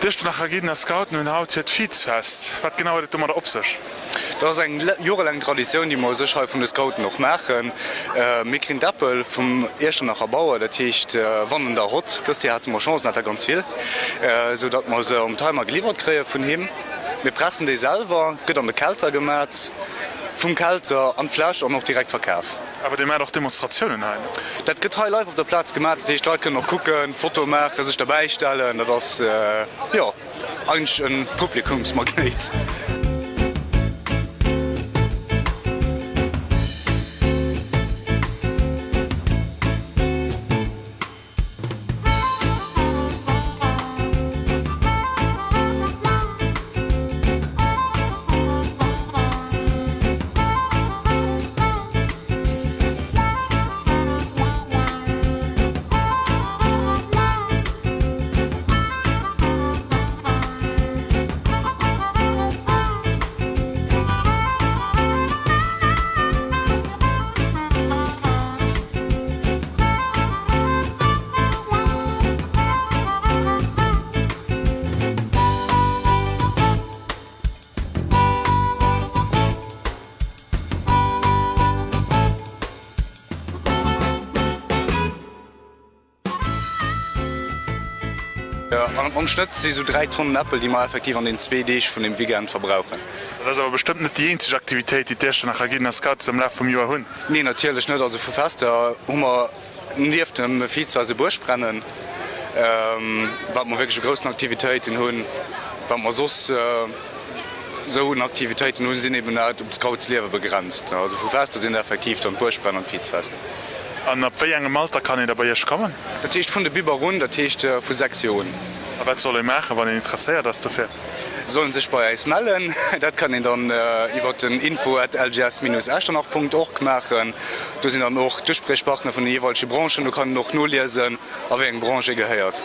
D'Iechternacher Guiden a Scouten hunn haut hiert Vizfest. Wat genau huet et domadder op sech? Dat ass eng jorelaang Traditioun, déi mer u sech hei vun de Scouten och maachen. Mir kréien d'Äppel vum Iechternacher Bauer, dat heescht wann en der hott. Dëst Joer hate mer Chance, en hat der ganz vill, esou datt mer se um Timer geliwwert kréie vun him. Mir pressen déi selwer, gëtt an de Kelter gemat, vum Kelter an d'Fläsch an och direkt verkaf. Awer dir maacht och Demonstratiounen hei, ne? Dat gëtt hei live op der Plaz gemaach. Dat heescht, d'Leit kënnen och kucken, Fotoe maachen, sech derbäi stellen. Dat ass, jo, eigentlech e Publikumsmagnéit. Am Schnëtt si sou 3 Tonnen Äppel, déi mer effektiv an den zwee Deeg vun dem Weekend verbrauchen. Dat ass awer bestëmmt net déi eenzeg Aktivitéit, déi d'Iechternacher Guiden a Scouten am Laf vum Joer hunn. Nee, natierlech net. Also vu Fester hu mer nieft dem Vizfest e Buergbrennen, wat mer wierklech u groussen Aktivitéiten hunn. Wat mer soss esou un Aktivitéiten hunn, sinn eben net op d'Scoutsliewe begrenzt. Also vu Fester sinn et effektiv dann d'Buergbrennen an d'Vizfest. An ab wéi engem Alter kann een da bei Iech kommen? Dat heescht vun de Biber un, dat heescht vu 6 Joer un. A wat soll ee maachen, wann een interesséiert ass dofir? Sollen sech bei äis mellen. Dat kann een dann iwwert den info at lgs-echternach.org maachen. Do sinn dann och d'Uspriechpartner vun de jeeweilege Branchen. Do kann een och noliesen, a wéi eng Branche ee gehéiert.